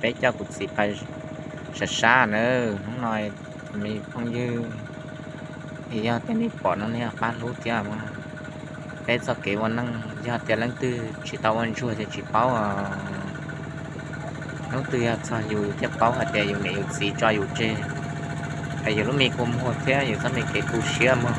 Peb coj kuv txiv pais sab sab na. Hnub no me phooj ywg, yog tias nej pom no nej pab hlub thiab mas. Peb txoj kev ua neej yog tias leej twg tsis tau ua ntsuag ces tsis paub. Hnub twg yog txog yus thiaj paub hais tias yus niam yus txiv tso yus tseg, es yus lub me kua muag thiab yus txoj me kev tu siab mog.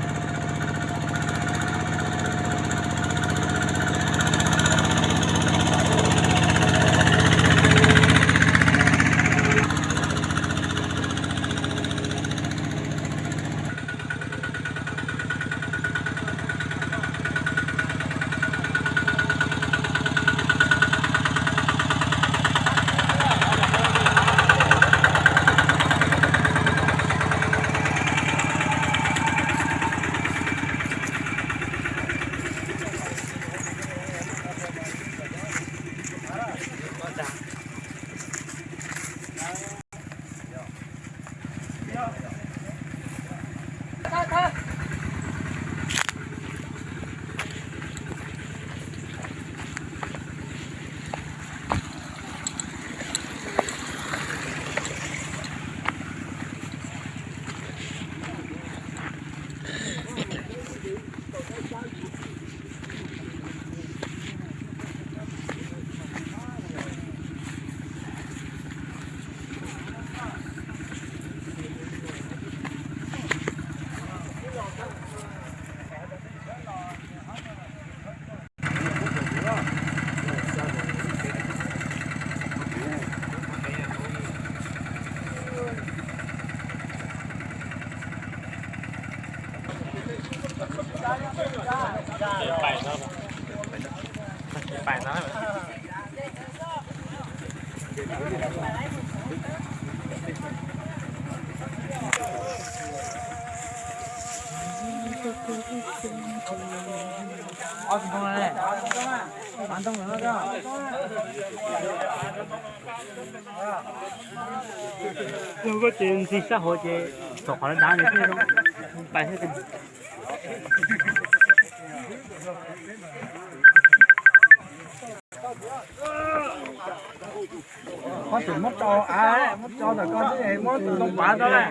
Koj ces ntxig sab hauv ces txog qhov dav dav pais thiab. Koj tseem muab tso, muab tso ntawm koj, muab ntoo pav tso na.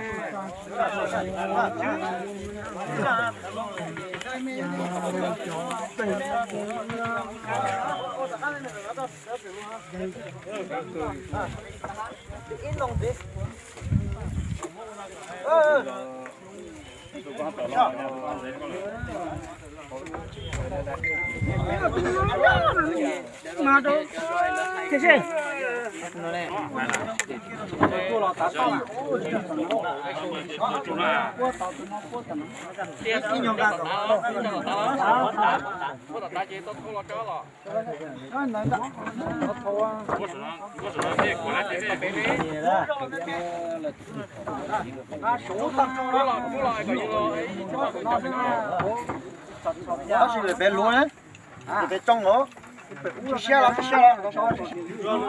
Tab sis lawv pem luv na, lawv pem tsoo los, siab los, siab los. Siab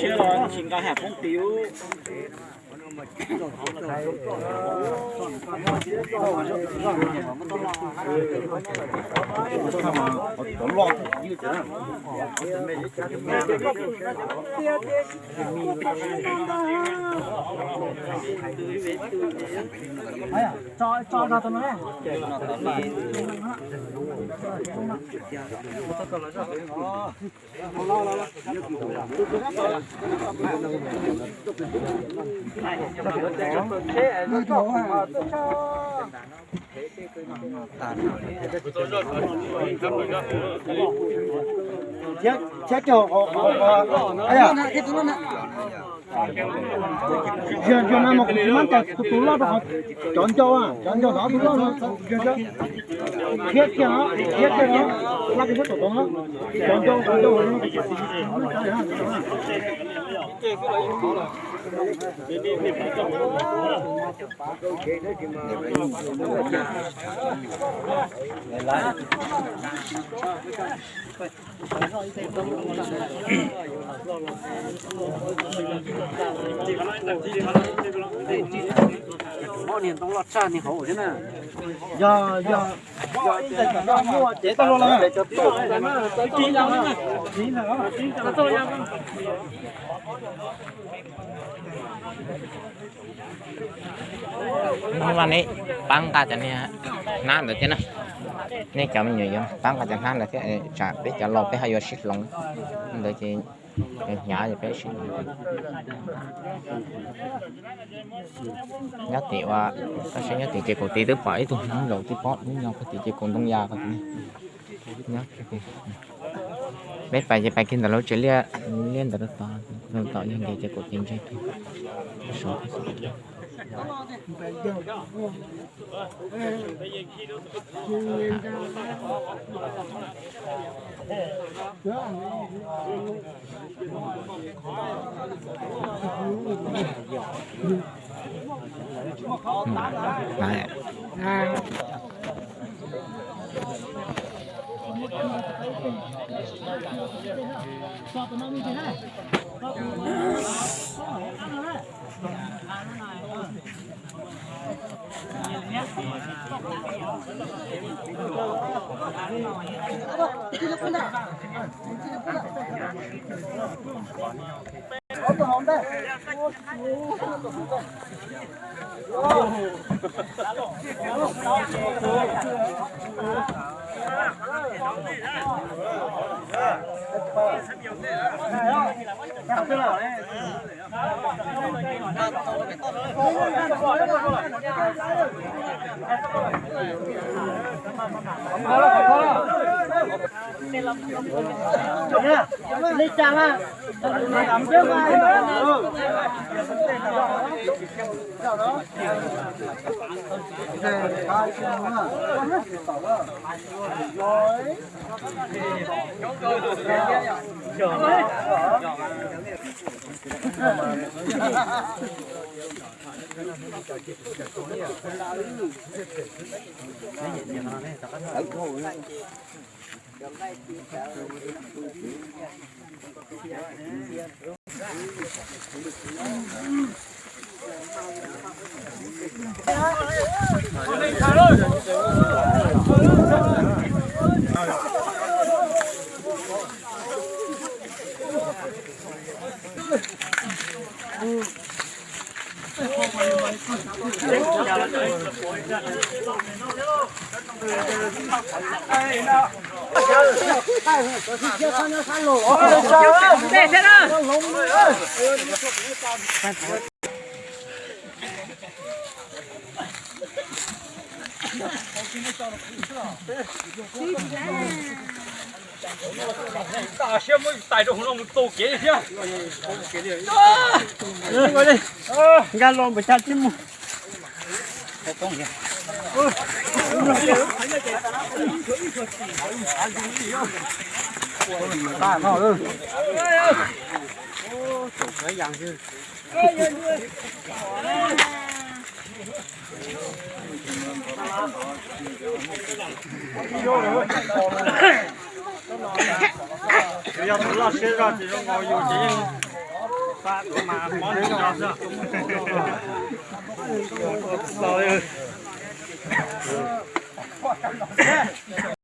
los tsis nqa ham poob tis. Thiab cog qhov, qhov, qhov, yog, yog no mas kuv tsis mab tais kuv tus loj rau qhov cov ncau, cov ncau no tus loj no, thiab kiag no, thiab kiag no, laj kiag xub tom tod no, cov ncau, cov ncau no. Mob niag ntoo loj tshaj niag hauv thiab na. Yog, yog, yog ib ntsis kom noj muaj cev tau los. Hnub no neb pab nqa cov niag hnab ntawd thiab na. Nej cov me nyuam yuav pab nqa cov hnab ntawd thiab, tsam peb cov los peb ho yuav sib hloov ntawd ces hnyav ces peb sib hloov. Nyob tim ua, koj saib nyob tim ces kaum tiv twb pom ib tug hmoob zaum tib pob ub nyob tim ces kaum ntoo ya ko. Peb pais ces pais kiag ntawm lub tsev liaj, liaj ntawd rau tom, tom yog nkev ces kaum tiv ntseg. Siab muab tais rau hauv no mus txo kev thiab. Nkag los npaum cas tsis mus. Yog tus loj siab zog ces zoo nkaus yus ces yeej xa tuav mas mob nws zog xwb.